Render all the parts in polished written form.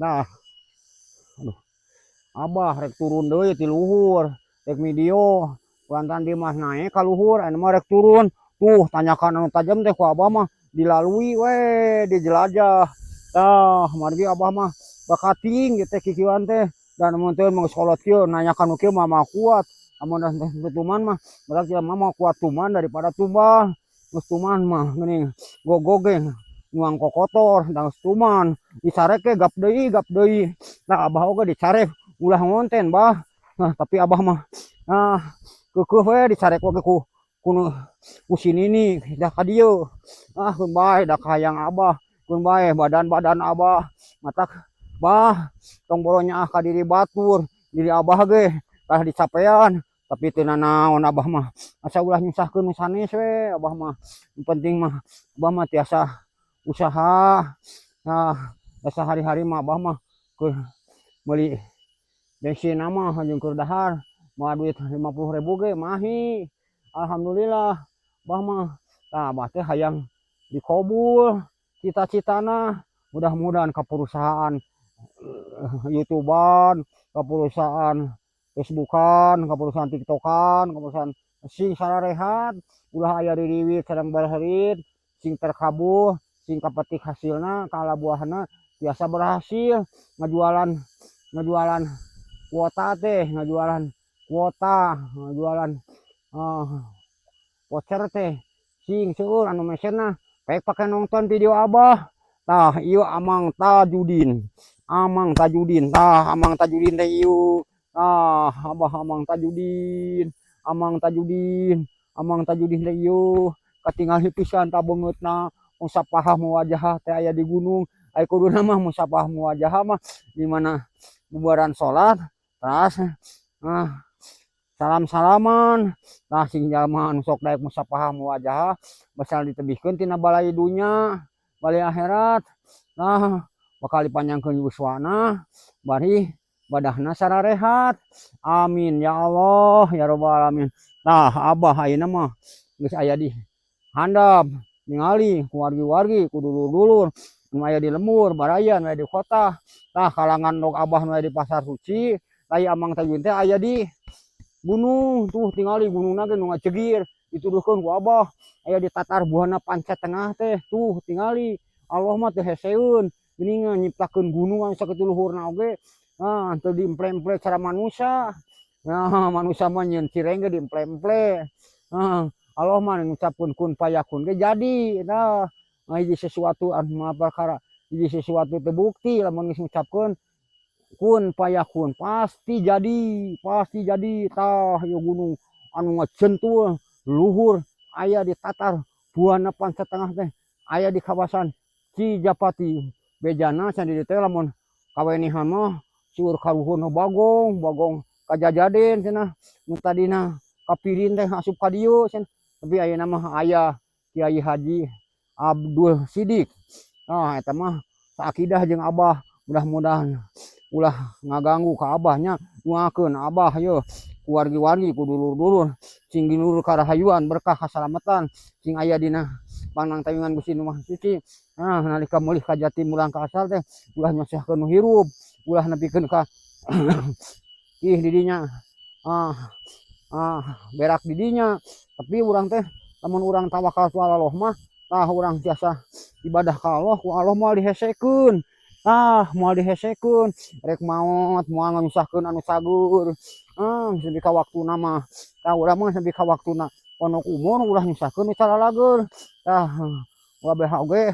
Nah, aduh, Abah rek turun deui ti luhur, rek video kulantaran di mah naek ka luhur, anu mah rek turun. Tuh, tanjakan anu tajam teh ku Abah mah dilalui we, dijelajah. Tah, margi Abah mah bakating gitu teh kikieuan teh, dan mun teu mah geus kolot kieu nanyakan nu kieu mah moal kuat. Amun teh tuman mah berarti mah moal kuat tuman daripada tumbal. Geus tuman mah geuning gogog ge nuang kokotor, da geus tuman dicarek ge gap deui, gap deui. Nah, Abah oge dicarek ulah ngonten, Bah. Nah, tapi Abah mah, nah, keukeuh we dicarek oge ku ku ku si Nini dah ka dieu. Ah, keun bae da kahayang Abah, keun bae badan-badan Abah matak. Bah, tong boro nyaah ka diri batur, diri Abah ge kalah dicapean, tapi teu nanaon Abah mah, asa ulah nyusahkeun nu sanes we Abah mah. Nu penting mah Abah mah tiasa usaha. Nah, sahari-hari mah Abah mah keur meuli bensin mah jeung keur dahar moal duit 50.000 ge mahi. Alhamdulillah Abah mah. Tah, Abah teh hayang dikabul cita-citana, mudah-mudahan ka perusahaan YouTubean, ka perusahaan Facebookan, ka perusahaan TikTokan, ka perusahaan sing sararehat, ulah aya ririwit sareng bareurit, sing terkabul, sing kapetik hasilna, kalabuahna tiasa berhasil ngajualan, ngajualan kuota teh, ngajualan kuota, ngajualan voucher teh, sing seueur anu mesenna pek pake nonton video Abah. Tah, ieu Amang Tajudin, Amang Tajudin. Tah, Amang Tajudin teh ieu. Tah, Abah Amang Tajudin, Amang Tajudin, Amang Tajudin teh ieu. Katingali pisan tah beungeutna, musapahah muwajahah teh aya di gunung. Ai kuduna mah musapahah muwajahah mah di mana bubaran salat teras, ah, salam-salaman. Tah, sing jalma anu sok daek musapahah muwajahah basal ditebihkeun tina balai dunya, balai akhirat. Nah, bakal dipanjangkeun yuswana bari badahna sararehat. Amin ya Allah ya Rabbal alamin. Tah, Abah ayeuna mah geus aya di handap, ningali ku wargi-wargi, ku dulur-dulur nu aya di lembur baraya, nu aya di kota. Tah, kalangan dog Abah nu aya di Pasar Suci, ai Amang Tajudin teh aya di gunung. Tuh, tingali gunungna ge nu ngacegir, dituduhkeun ku Abah aya di Tatar Buana Panca Tengah teh. Tuh, tingali Allah mah teu heseeun geuningan nyiptakeun gunung anu sakitu luhurna oge. Nah, teu diemple-emple cara manusia. Nah, manusia mah nyieun cireng ge diemple-emple. Nah, Allah mah ngucapkeun kun fayakun ge jadi. Nah, hiji sesuatu anu maha perkara, hiji sesuatu teu bukti, lamun geus ngucapkeun kun fayakun pasti jadi, pasti jadi. Tah, ieu gunung anu ngajentul luhur aya di Tatar Buana Panca Tengah teh, aya di kawasan Cijapati. Bejana cenah di dieu teh lamun kawenihan mah seueur karuhun Bagong, Bagong kajajaden cenah, nu tadina kapirin teh asup ka dieu cenah. Tapi ayeuna mah aya Kiai Haji Abdul Sidik. Nah, eta mah saakidah jeung Abah, mudah-mudahan ulah ngaganggu ka Abah nya. Doakeun Abah ye ku wargi-wargi, ku dulur-dulur, sing ginulur karahayuan, berkah, kasalamatan, sing aya dina panangtayungan Gusti Nu Maha Suci. Nah, nalika meulih ka jati mulang ka asal teh ulah nyusahkeun nu hirup, ulah nepikeun ka ih didinya, ah ah, berak didinya. Tapi urang teh lamun urang tawakal Allah mah, tah, urang tiasa ibadah ka Allah, ku Allah moal dihesekeun. Tah, moal dihesekeun, rek maot moal nganyusahkeun anu cager. Ah, sampai ka waktuna mah. Tah, urang mah sampai ka waktuna pondok umur ulah nyusahkeun nu calalager. Tah, kabeh oge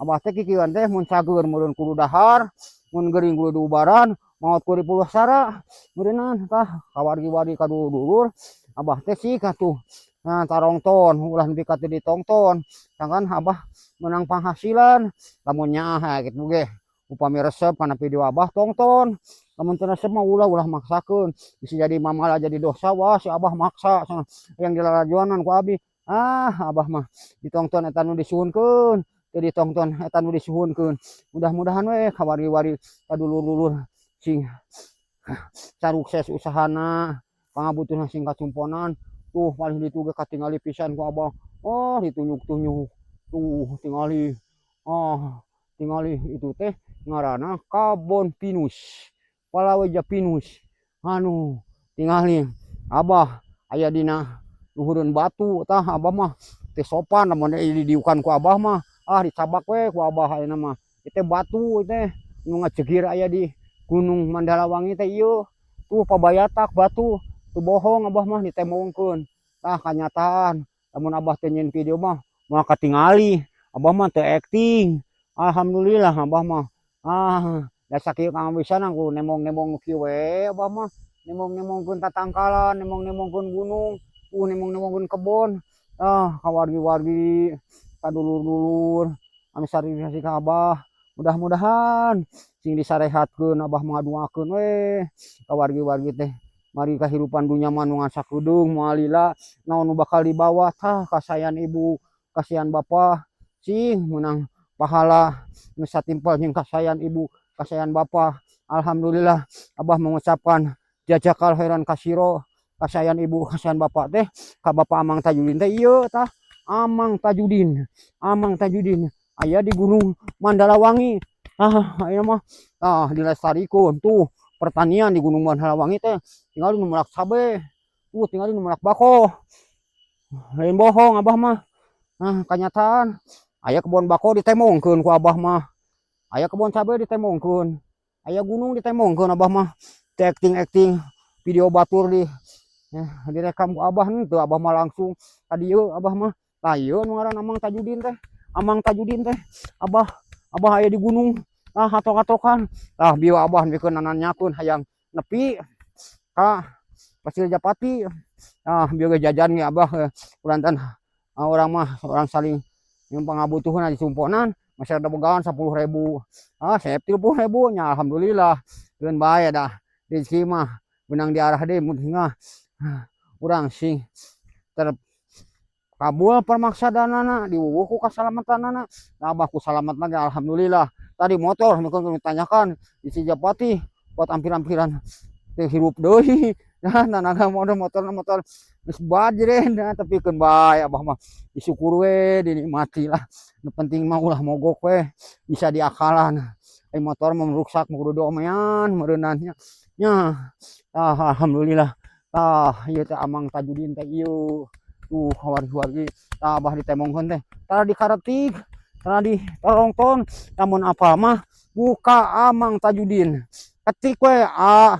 Abah teh kikieuan teh mun cager meureun kudu dahar, mun gering kudu diubaran, maot kudu dipulasara meureunan. Tah, ka wargi-wargi, ka dulur-dulur Abah teh sih atuh. Nah, tarongton ulah nepi ka teu ditongton, sangkan Abah menang penghasilan. Lamun nyaah kitu ge upami resep kana video Abah, tongton, lamun teu resep mah ulah, ulah maksakeun. Bisa jadi malah jadi dosa, "Wah, si Abah maksa cenah yang dilalajoanan ku abi." Ah, Abah mah ditongton eta nu disuhunkeun, teu ditongton eta nu disuhunkeun. Mudah-mudahan we ka wargi-wargi, ka dulur-dulur sing sarukses usahana, pangabutuhna sing kacumponan. Tuh, paling ditu ge katingali pisan ku Abah. Oh, ditunjuk-tunjuk tuh, tingali. Ah, Tingali itu teh ngaranna kabon pinus, palawija pinus. Anu tingali Abah aya dina luhureun batu. Tah, Abah mah teu sopan lamun didiukan ku Abah mah, ah, dicabak we ku Abah ayeuna mah. Ieu teh batu teh nu ngacegir aya di Gunung Mandalawangi teh ieu. Tuh, pabayatak batu, teu bohong Abah mah, ditembongkeun. Tah, kanyataan lamun Abah teu nyieun video mah moal katingali. Abah mah teu akting. Alhamdulillah Abah mah. Ah, da sakieu pangawisana ku nembong-nembong nu kieu we Abah mah. Nembong-nembongkeun tatangkalan, nembong-nembongkeun gunung, nembong-nembongkeun kebon. Ah, ka wargi-wargi, ka dulur-dulur anu sareng ka Abah, mudah-mudahan sing disarehatkeun. Abah mah ngaduakeun we ka wargi-wargi teh. Mari kahirupan dunya mah nu ngan sakedeung, moal lila. Naon nu bakal dibawa? Tah, kasayan ibu, kasihan bapa, sing meunang pahala nu satimpal jeung kasayan ibu, kasayan bapa. Alhamdulillah, Abah mengucapkan jazakallahu khairan kasiro, kasayan ibu, kasayan bapak teh ka Bapak Amang Tajudin teh ieu. Tah, Amang Tajudin, Amang Tajudin aya di Gunung Mandalawangi. Ah, ayeuna mah tah dilestarikeun tuh pertanian di Gunung Mandalawangi teh. Tinggal nu melak cabe tuh, tinggal nu melak bako. Lain bohong Abah mah. Nah, kenyataan aya kebon bako ditembongkeun ku Abah mah, aya kebon cabe ditembongkeun, aya gunung ditembongkeun. Abah mah teu acting-acting, video batur di direkam ku Abah henteu. Abah mah langsung ka dieu Abah mah. Tah, ieu nu ngaran Amang Tajudin teh. Amang Tajudin teh Abah. Abah aya di gunung. Tah, atok-atokan. Tah, bieu Abah mikeun nananyakeun hayang nepi ka Pasir Japati. Ah, bieu ge jajan ge Abah kulantan urang mah orang saling yang pangabutuhna disumponan, masih ada bogaan 10.000, ah, sep 30.000 nya. Alhamdulillah, keun bae dah rezeki mah menang di arah deui. Mun urang sing terkabul permaksadanana, diwuwuh ku kasalamatanana. Nah, Abah ku salamat lagi, alhamdulillah. Tadi motor mikeun ditanyakan di Cijapati buat ampir-ampiran teu hirup deui. Nah, nanaga motor motor motor geus bajre. Nah, tapi keun bae, Abah mah disyukur we, dinikmati lah. Nu penting mah ulah mogok we, bisa diakalan. Ai motor mah ruksak mah kudu diomean meureunan nya. Nya, tah, alhamdulillah. Tah, ieu teh Amang Tajudin teh ieu tuh, wargi-wargi. Tah, Abah ditembongkeun teh tara dikaretik, tara ditorongton. Lamun apal mah buka Amang Tajudin, ketik we A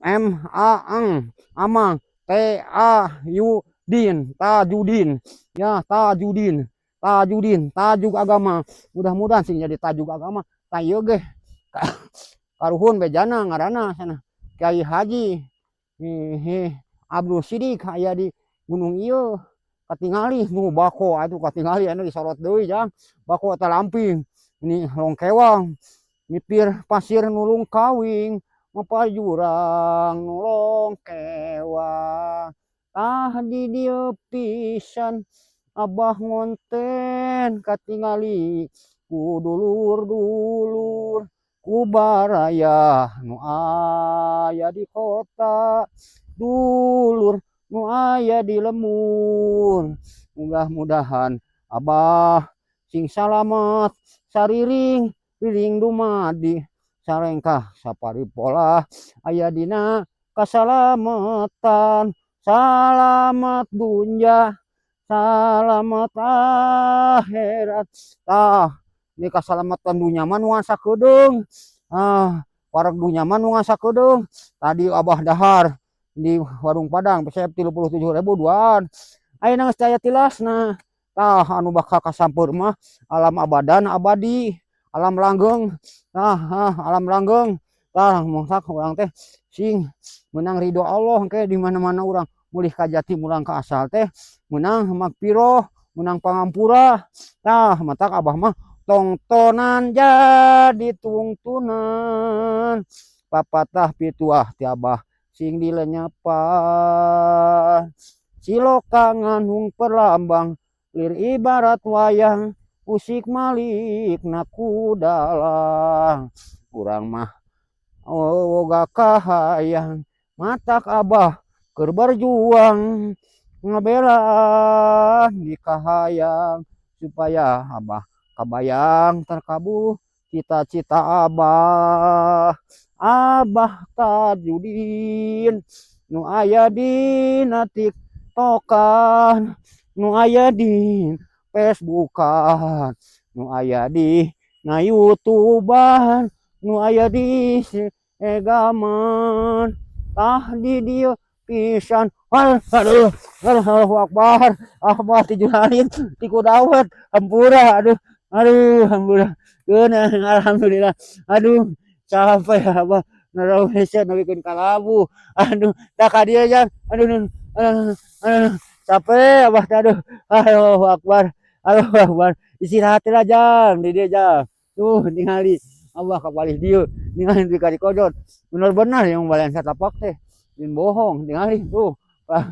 M A N Amang, T A U Din, Tajudin ya, Tajudin, Tajudin, tajuk agama. Mudah-mudahan sing jadi tajuk agama. Tah, ieu ge karuhun bejana ngaranna cenah Kiai Haji Hihi Abdul Sidik aya di gunung ieu. Katingali nu bako atuh, katingali anu disorot deui jang bako eta lamping ini longkewang nyipir pasir nulung kawing mapal jurang nulong kewang. Tah, di dieu pisan Abah ngonten, katingali ku dulur-dulur, ku baraya nu aya di kota, dulur nu aya di lembur. Mudah-mudahan Abah sing salamet sariring riring dumadi sarengkah saparipolah aya dina kasalamatan. Salamat dunya, salamat akhirat. Tah, ini kasalamatan dunya mah nu ngan sakedeung. Ah, wareg dunya mah nu ngan sakedeung. Tadi Abah dahar di warung Padang pesep 37.000 duaan. Ayeuna geus aya tilasna. Tah, anu bakal kasampeur mah alam abadan abadi, alam langgeng. Tah, ah, alam langgeng. Tah, matak urang teh sing menang ridho Allah engke di mana-mana. Urang mulih ka jati, mulang ka asal teh menang magfiroh, menang pangampura. Tah, matak Abah mah tongtonan jadi tungtunan, papatah pituah ti Abah sing dilenyepan. Siloka nganung perlambang lir ibarat wayang usik malik naku dalang. Urang mah boga kahayang, matak Abah keur berjuang ngabelaan di kahayang supaya Abah Kabayang terkabul cita-cita Abah. Abah Tajudin nu aya dina TikTokan, nu aya di Facebookan, nu aya di na YouTubean, nu aya di Egaman. Tah, di dieu pisan. Aduh, Allahu Akbar. Abah tijulalit ti kudawet. Hampura, aduh, aduh, hampura. Alhamdulillah. Aduh, capek Abah. Naraweseun nepikeun ka labuh. Aduh, tah ka dieu, Jang. Aduh, aduh, aduh, aduh, capek Abah teh, aduh. Allahu Akbar. Allahu Akbar. Istirahat heula, Jang, di dieu, Jang. Tuh, ningali Abah ka palih dieu, ningali di ka dikodot. Bener-bener yang balian satapak teh. Lain bohong, tingali tuh. Tah,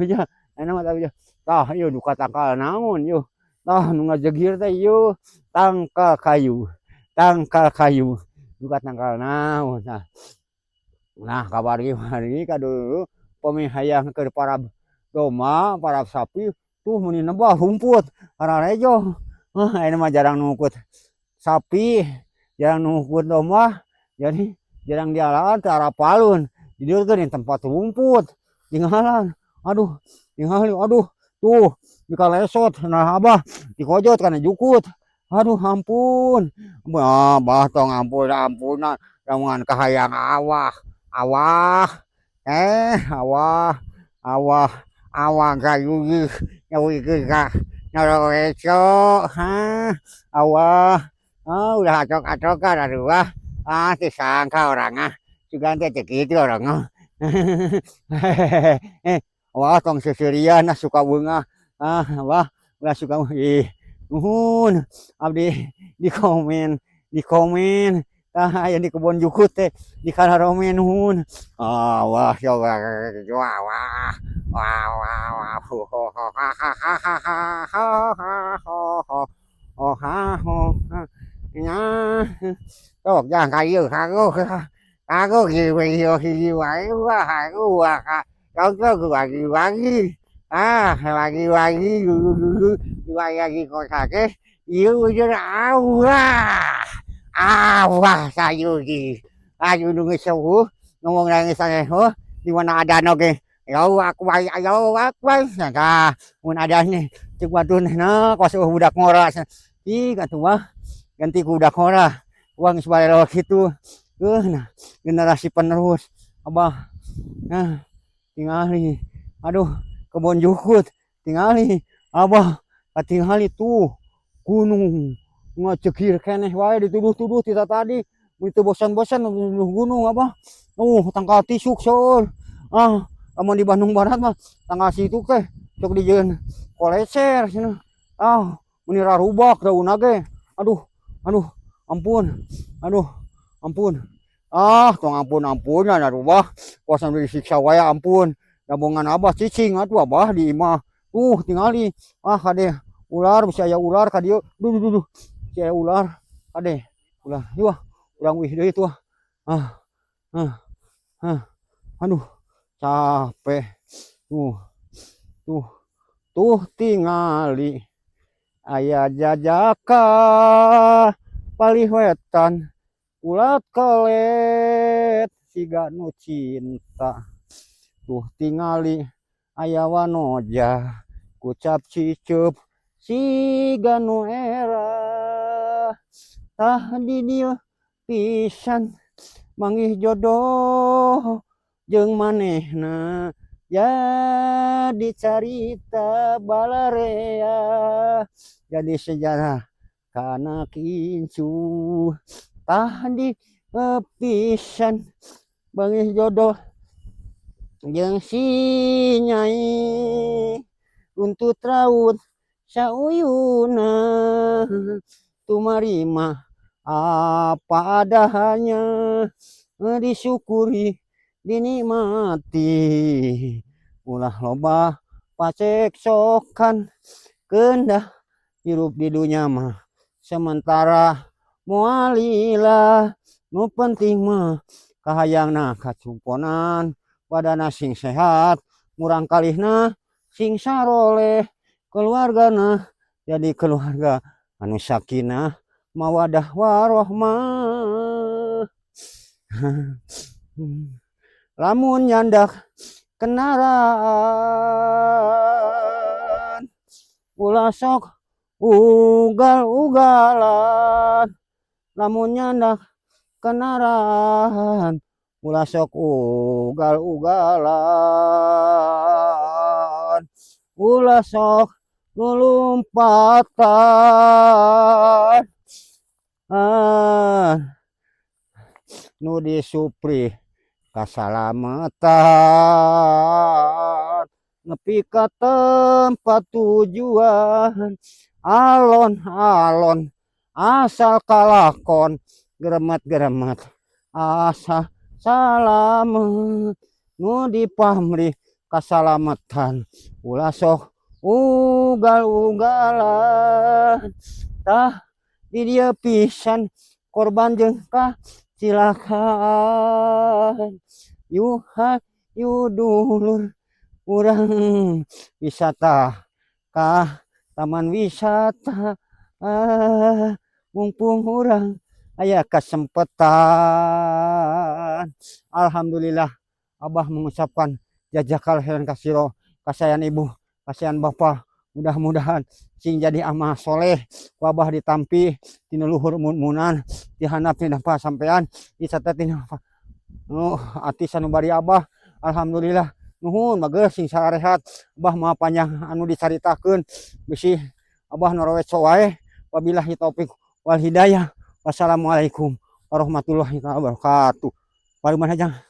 enak mah tah. Tah, ieu duka tangkal naon ieu. Tah, nu ngajegir teh ieu tangkal kayu. Tangkal kayu. Duka tangkal naon tah. Nah, kamari-mari ka dulu pami hayang keur parab domba, parab sapi tuh meuni nebah rumput kararejo. Hah, ayeuna mah jarang nungkut sapi, jarang nungkut domba, jadi jarang dialaan, teu arapalun. Di dieu teh di tempat rumput tinggalan. Aduh, tingali, aduh, tuh dikalesot. Nah, Abah dikojot kana jukut. Aduh, ampun. Abah tong ampun ampunan lamun kahayang awah. Awah, eh, awah, awah, awah kayu nyawikeun ka Naraweco, ha, awah, ah, ulah acok-acokan aduh ah, ah, teu sangka urang ah, sugan teh teu kitu urang mah. Eh, wah, tong seuseurian ah, suka beungah, ah, wah, ulah suka ih, nuhun abdi di komen, tah aya di kebon jukut teh di kararomen, nuhun. Ah, wah, wah, wah, wah, wah, wah, ho ho ho ha ha ha ha ha ha ha ho ho ho ha ho ha nya sok jang ka ieu kagok kagok ieu ieu hiji wae wah wah kagok bagi-bagi ah bagi-bagi bagi kota teh ieu jeung awah awah sayugi ayo nu geus eueuh ngomong nangis heuh di mana adan oge Allahu akbar, Allahu akbar. Tah, mun adan nih ceuk batur nah kos eueuh budak ngora. Ih, atuh mah ganti ku budak ngora. Uang geus bae kitu. Nah, generasi penerus Abah. Nah, tingali. Aduh, kebon jukut tingali. Abah katingali tuh gunung ngacekir keneh wae dituduh-tuduh ti tadi. Mun teu bosan-bosan nuduh gunung Abah. Tangkal tisuk seueur. Ah, lamun di Bandung Barat mah tangkal situ teh sok dijieun koleser cenah. Ah, meuni rarubak daunna ge. Aduh, aduh, ampun. Aduh, ampun. Ah, tong ampun-ampunan atuh bah. Kosan disiksa wae ampun. Dabongan Abah cicing atuh Abah di imah. Tuh tingali. Ah, kade ular, bisa aya ular ka dieu. Duh, duh, duh. Bisa aya ular. Kade ular. Yuh, urang wih deui tuh. Ah. Ah. Ah. Aduh, capek. Tuh. Tuh. Tuh tingali. Aya jajaka palih wetan ulat kelet siga nu cinta. Tuh tingali aya wanoja kucap ciceup siga nu era. Tah, di dieu pisan manggih jodoh jeung manehna jadi carita balarea jadi sejarah kana kincu. Tah, di pisan manggih jodoh jeung si Nyai runtut raut sauyuna tumarima apa adanya, disyukuri dinikmati, ulah loba paceksokan keundah hirup di dunya mah sementara moal lila. Nu penting mah kahayangna kacumponan, badana sing sehat, murang kalihna sing saroleh, keluargana jadi keluarga anu sakinah. Mawadah warohmah. Lamun nyandak kendaraan, ulah sok ugal-ugalan. Lamun nyandak kendaraan, ulah sok ugal-ugalan, ulah sok lulumpatan. Ah, nu disuprih kasalamatan nepi ka tempat tujuan. Alon-alon asal kalakon, geremet-geremet asal salamet. Nu dipamrih kasalamatan, ulah sok ugal-ugalan. Tah, di dieu pisan korban jeung kacilakaan. Yuh hayu dulur, urang wisata ka taman wisata. Ah, mumpung urang aya kesempatan. Alhamdulillah, Abah mengucapkan jazakallah khairan katsiro. Kasayan ibu, kasayan bapak, mudah-mudahan sing jadi amal soleh ku Abah ditampi tina luhur mun-munan, di handap tina sampean, dicatat tina oh ati sanubari Abah. Alhamdulillah, nuhun bagus, sing sarehat. Abah mah panjang anu dicaritakeun, bisi Abah noroweco wae. Wabillahi taufik wal hidayah. Wassalamualaikum warahmatullahi wabarakatuh. Paruman aja.